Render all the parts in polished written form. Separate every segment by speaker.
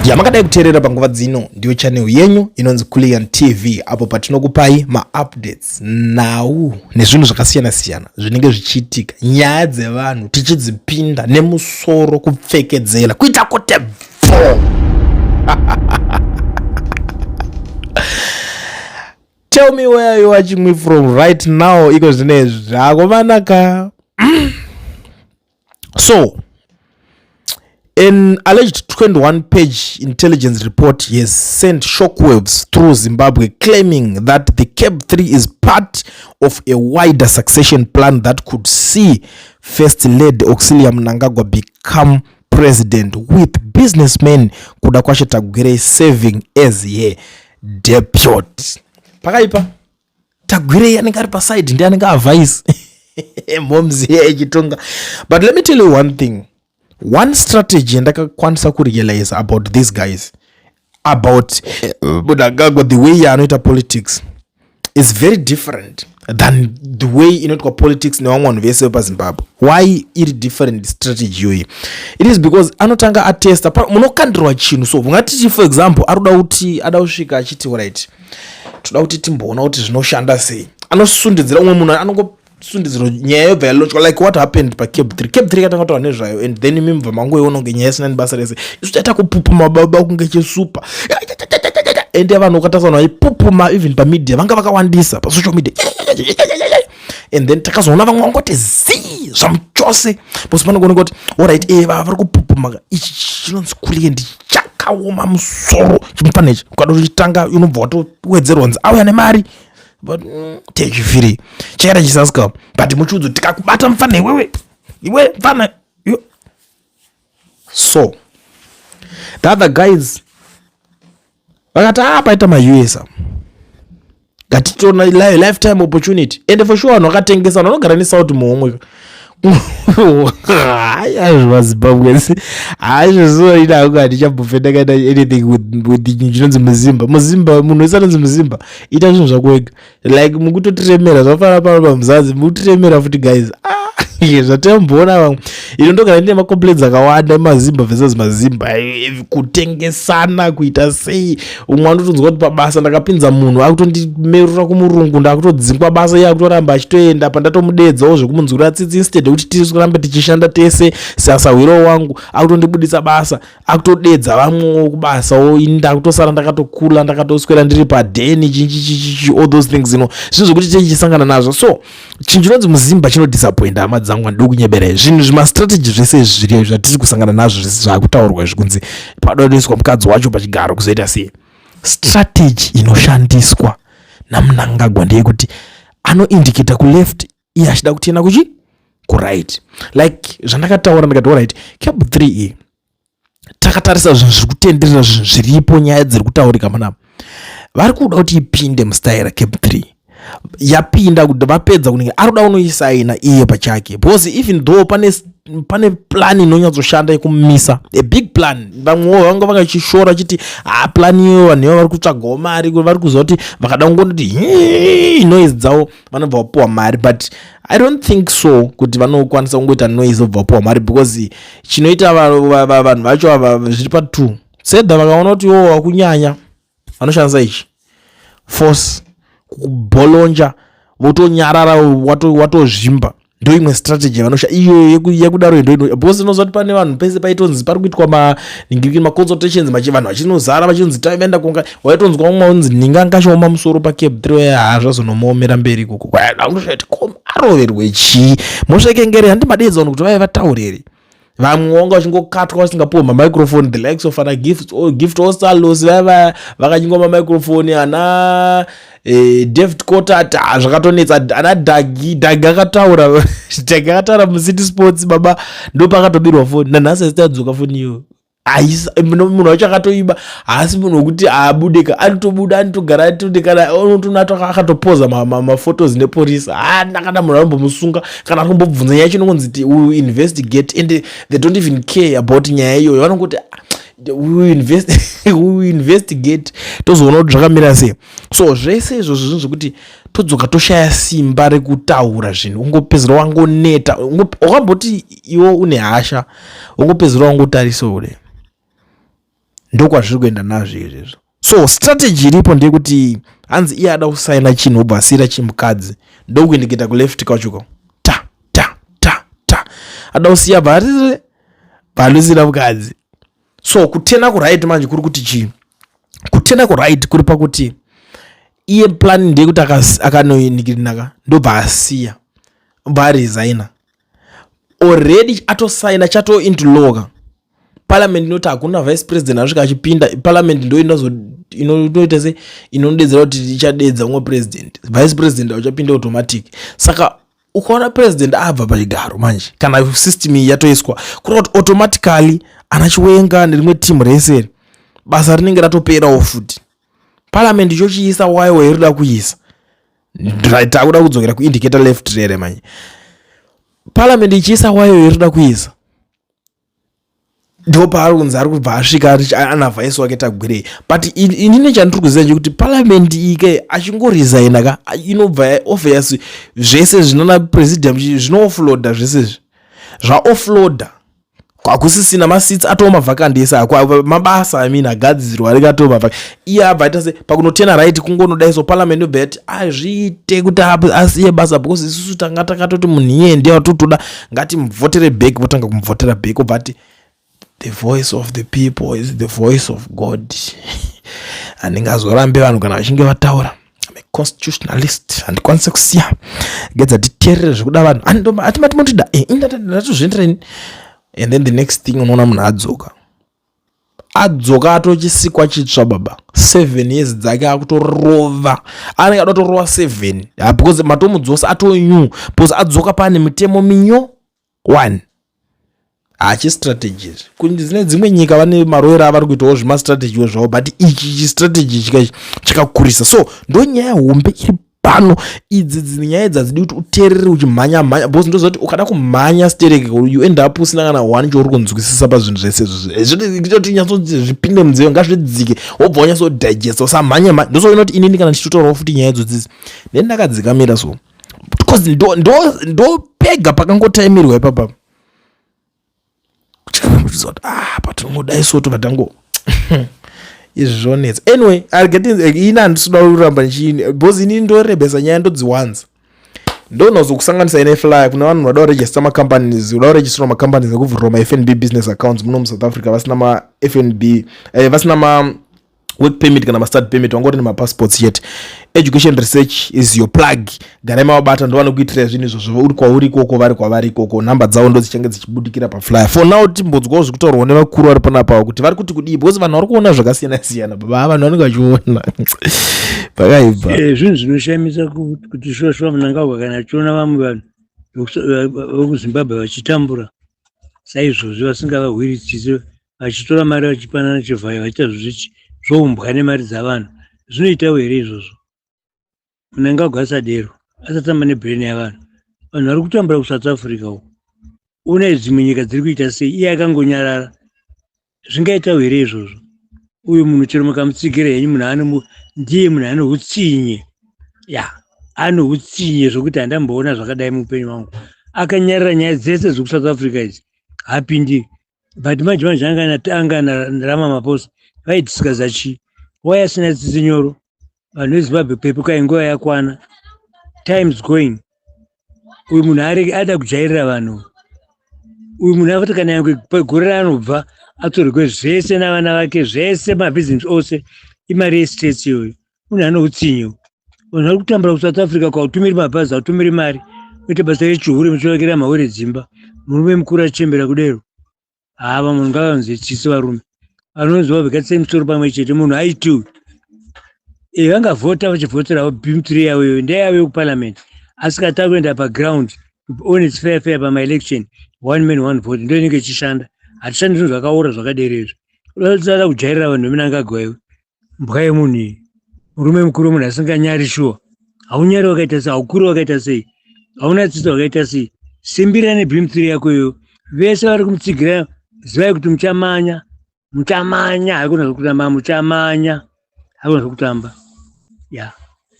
Speaker 1: Yamakadai kuteerera panguva dzino ndiyo channel yenyu inonzi Kulian TV, apo patinokupai maupdates, nhau nezvinhu zvakasiyana-siyana zvinenge zvichiitika, nyaya dzevanhu tichidzipinda nemusoro, kupfekedzera kuita kuti bvo. Tell me where you watching me from right now. Iko zvine zvako vanaka. So an alleged 21-page intelligence report has sent shockwaves through Zimbabwe, claiming that the CAB 3 is part of a wider succession plan that could see First Lady Auxilia Mnangagwa become president, with businessman Kudakwashe Tagwirei serving as her deputy. Pakaipa, Tagwirei anenge ari paside, ndiye anenge avice momzi ichitonga. But let me tell you one thing, one strategy yandakakwanisa kurealize about these guys, about Mnangagwa, the way yaanoita politics is very different than the way inoitwa politics nevamwe vanhu vese vepaZimbabwe. Why iri different strategy iyoyi? It is because anotanga atesta. Munokandirwa chinhu, so ungatiti, for example, ari kuda kuti ada kusvika achiti, right, toda kuti timboona kuti zvinoshanda sei. Anosundidzira umwe munhu, anongosundidzira nyaya yobva yalaunchwa, like what happened paCAB 3. CAB 3 katanga kutaura nezvayo and then imi mubva mangoiona kunge nyaya isina nebasa rese. Isu taita kupupuma baba kunge chisupa, ende vanhu ukatarisa vanhu vaipupuma even pamedia vanga vakawandisa, pasocial media, and then takazoona vamwe vangoti zii zvamuchose, because panokuoneka kuti alright, vari kupupuma. Ichi chinonzi Kuliendi chakaoma musoro chimufana ichi. Ukada kuchitanga unobva watowedzerwa nzi auya nemari, but techifiri chakaita chisaska, but muchiudzo tikakubata mufana iwewe, iwe mfana. So the other guys vakati, a paita maUS, ngatitoona lifetime opportunity. And for sure vanhu vakatengesa, vanhu vanogara nesauti muhomwe. Haya, zvimaZimbabwe hazvo, hangu handichambobve ndakaita anything with chinonzi muzimba. Muzimba, munhu wese anonzi muzimba, ita zvinhu zvako wega. Like mukutotiremera, zvafanana pano pamuzadzi, mukutiremera futi guys. Ah, zvatamboona vamwe ino, ndogara ndine macomplaints akawanda mazimba versus mazimba, kutengesana, kuita sei. Umwe anotonzwa kuti pabasa ndakapinza munhu akutondimerura kumurungu, ndakutodzingwa basa, iye akutoramba achitoenda pandatomudedzawo zvekumunzwira tsitsi instead yekuti tirirambe tichishanda tese sasahwiro wangu. Akutondibudisa basa, akutodedza vamwewo kubasawo, ini ndakutosara ndakatokula, ndakatoswera ndiri padheni, chinchichichichi, all those things, zvinhu zvokuti tichisangana nazvo. So chinhu chinonzi muzimba chinodisappointa, hama dzangu, handidi kunyeberai. Zvinhu zvimastrategy zvese izvi zviri zvatiri kusangana nazvo, zvese zvaakutaurwa izvi, kunzi padodoiswa mukadzi wacho pachigaro, kuzoita sei, strategy inoshandiswa naMunangagwa ndeyekuti anoindicata kuleft, iye achida kutienda kuchi kuright. Like zvandakataura, ndikati alright, CAB 3 iyi, takatarisa zvinhu zviri kutenderera, zvinhu zviripo, nyaya dziri kutaurika panapa, vari kuda kuti ipinde mustaira CAB 3. Yapinda kuti vapedza kunenge ari kuda kunoisaina iye pachake, because even though pane plan inonyatsoshanda yekumisa, a big plan, vamwewo vanga vakachishora chiti ha, plan iyoyo vanhu ivo vari kutsvagawo mari, vari kuziva kuti vakada kungondoti noise dzavo vanobva vapuwa mari. But I don't think so kuti vanokwanisa kungoita noise vobva vapuwa mari, because chinoita vanhu vacho ava zviri pa2 sedha, vakaona kuti iwo wakunyanya, vanoshandisa ichi force kubolonja, votonyarara, watozvimba. Ndo imwe strategy yavanosha iyo yekudaro ndo, because inoziva kuti pane vanhu pese paitonzi pari kuitwa maningiriki, maconsultations, vanhu vachinozara vachinzi tavaenda kunga waitonzwa umwe unzi ninga angashaoma musoro paCAB 3, ha, zvazonomuomera mberi ikoko. Unoshaya kuti aroverwe chii, mosvekengere handi madedza vanhu kuti vaive vataurere. Vamwe vanga vachingokatwa vasingapuwa mamicrophone, the likes of ana Gift Ostalos, vaiva vakanyingwa mamicrophone, ana David Coltart, zvakatonetsa. Ana Dagi, Dagi akataura, Dagi akataura muCity Sports baba, ndo pakatobirwa foni, nanhasi asiti adzoka foni iyoyo. Munhu wacho akatoiba haasi munhu wekuti aabudeka, anotobuda, anotogara atodekana, unotoona akatopoza maphotos nepolisi. Haana kana munhu anombomusunga kana ari kumbobvunza nyaya yacho. Inongonzi we investigate, and they don't even care about nyaya iyoyo. Vanongoti we investigate, tozoona kuti zvakamira sei. So zvese izvozvo zvinhu zvekuti todzoka toshaya simba rekutaura zvinhu, ungopedzera wangoneta, wakamboti iwo une hasha, ungopedzera wangotarisa ure. Ndokwazviri kuenda nazvo izvezvo. So strategy iripo ndeyekuti hanzi iye ada kusaina chinhu obva asiyira chimukadzi, ndokuindikita kuleft kwacho ta ta ta ta, ada kusiya bva bvanosiyira mukadzi. So kutena kuright manje kuri kuti chii? Kutena kuright kuri pakuti iye plan ndeyekuti akanoinikirinaka, ndobva asiya, obva aresigna. Already atosaina, chato into law ka. Parliament inoti hakuna vice president asvika achipinda. Parliament ndo inoita se inodedzera kuti ichadedza umwe president, vice president auchapinda automatic. Saka ukaona president abva pachigaro manje, kana system iyi yatoiswa, kureva kuti automatically ana Chiwenga nerimwe team rese basa rinenge ratoperawo futi. Parliament ichochiisa wayo yairida kuisa. Right, takuda kudzokera kuindicator left rere manje. Parliament ichiisa wayo yairida kuisa, ndo paari kunzi ari kubva asvika ana vice wake Tagwirei. But inini chandiri kuziva chekuti parliament ike achingoresigna ka, inobva obvious zvese zvinona president zvinooffloada zvese izvi, zvaoffloada, hakusisina maseats, atova mavacant ese, mabasa, I mean, agadzirwa arike atova mavacant. Iye abva aita se pakunotena right, kungonodai. So parliament yobva yati azviite kuti asiye basa, because isusu tanga takatoti munhu iye ndiye watotoda, ngatimuvhotere back. Votanga kumuvhotera back, obva ati, "The voice of the people is the voice of God. Handingazorambe vanhu kana vachinge vataura. I'm a constitutionalist, handikwanisi kusiya gedza titeerere zvekuda vanhu." Atimati motida ndatozviendereni. And then the next thing unoona munhu adzoka, adzoka atochisikwa chitsva baba. 7 years dzake akutorova, anenge ada kutorova seven because matomudzosa atonyu, because adzoka pane mitemo minyo one. Hachistrategies dzine dzimwe nyika vane maroero avari kuitawo zvimastrategy zvavo, but ichi chistrategy chika chakakurisa. So ndo nyaya hombe iri pano. Idzi dzinyaya idzi hadzidi kuti uteerere uchimhanya mhanya, because ndoziva kuti ukada kumhanya stereke, you end up usina kana one chouri kunzwisisa pazvinhu zvese izvozvo. Kuti nyatsoti zvipinde munzeve, ngazvidzike, wobva wanyatsodhigesta, usamhanya mhanya. Ndozoona kuti inini kana ndichitotaurawo futi nyaya idzodzidzi neni ndakadzikamira, so because ndo pega pakangotaimirwa ipapa kuti, ah, patinongodai so tobva tango izvi zvonetsa. Anyway, ini handisida kuramba ndichiini, because inini ndorebesa nyaya, ndodziwanza, ndonozokusanganisa ine flyer kune vanhu vada kuregister macompanies, uda kuregisterwa macompanies nekuvhurirwa maFNB business accounts muno muSouth Africa, vasina maFNB, vasina ma work permit kana mastudy permit, vangori nemapassports chete. Education Research is your plug. Garai mavabata, ndovanokuitirai zvinhu izvozvo. Uri kwauri ikoko, vari kwavari ikoko, nhamba dzavo ndo dzichange dzichibudikira paflyer. For now timbodzwawo zvekutaurwa nevakuru vari panapa kuti vari kuti kudii, because vanhu vari kuona zvakasiyana siyana baba, vanhu vanenge vachiona pakaipa.
Speaker 2: Zvinhu zvinoshamisa kuti shuwa shuwa Mnangagwa kana achiona vamwe vanhu vekuZimbabwe vachitambura saizvozvi, vasingavahwiritsisi, vachitora mari vachipanana chivhayo, vachiita zvichi zvoumbwa nemari dzavanhu, zvinoitawo here izvozvo? Mnangagwa asadero, asatamba nebrain yavanhu. Vanhu vari kutambura kuSouth Africa uko, une dzimwe nyika dziri kuita sei, iye akangonyarara? Zvingaitawo here izvozvo? Uyu munhu chero mukamutsigira henyu, munhu ane ndiye munhu ane utsinye ya, ane utsinye zvokuti handamboona zvakadai muupenyu hwangu. Akanyarara nyaya dzese dzekuSouth Africa idzi, hapindi, but manje manje anga naRamaphosa vaidiscussa chii? Wai asina tsitsi nyoro? Vanhu veZimbabwe, pepukai, nguva yakwana, time's going. Uyu munhu ada kujairira vanhu. Uyu munhu afati kana yange gore raanobva atorerwe zvese navana vake, zvese, mabhizinesi ose, imari yestates iyoyo. Munhu ane utsinye. Vanhu vari kutambura kuSouth Africa, kwautumiri mabhazi, autumiri mari, uite basa rechihure muchivakira mahure dzimba. Murume mukuru achembera kudero, hava munhu ngavanze tsitsi. Varume vanonzi vabvekatsei musoro pamwe chete. Munhu aitiwe e vangavhota vachivhoterawo BEAM 3 yavo iyoyo, ndeyavo yekuparliament, asi kana takuenda paground on its fair fair pamaelection, one man one vote ndo inenge ichishanda. Hatishandi zvinhu zvakaora zvakadero izvo. Unoda kujairira vanhu veMnangagwa iwe, mbwa yemunhu iyi. Murume mukuru, munhu asinganyari shuwa. Haunyari wakaita sei? Haukuri wakaita sei? Hauna tsitsi wakaita sei? Simbirira neBEAM 3 yako iyoyo. Vese vari kumutsigira, zivai kuti muchamanya, muchamanya. Haikona zvekutamba, muchamanya, haikona zvekutamba ya.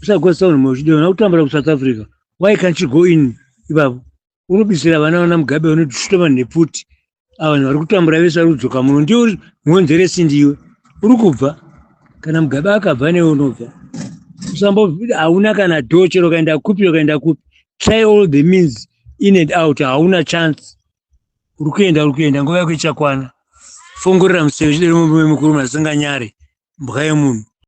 Speaker 2: Usagosisa vanhu muchidona kutambura kuSouth Africa. Why can't you go in ipapo? Unobisira vana vana Mugabe, vanotishuta vanhu nepfuti. Ava vanhu vari kutambura vese vari kudzoka muno, ndiwo mukonzeresi ndiwe. Uri kubva kana Mugabe akabva newe unobva. Usambo hauna kana door chero ukaenda kupi ukaenda kupi. Try all the means in and out hauna chance. Uri kuenda uri kuenda nguva yako ichakwana. Fongorera museve chidero murume mukuru asinganyare mbwa yemunhu.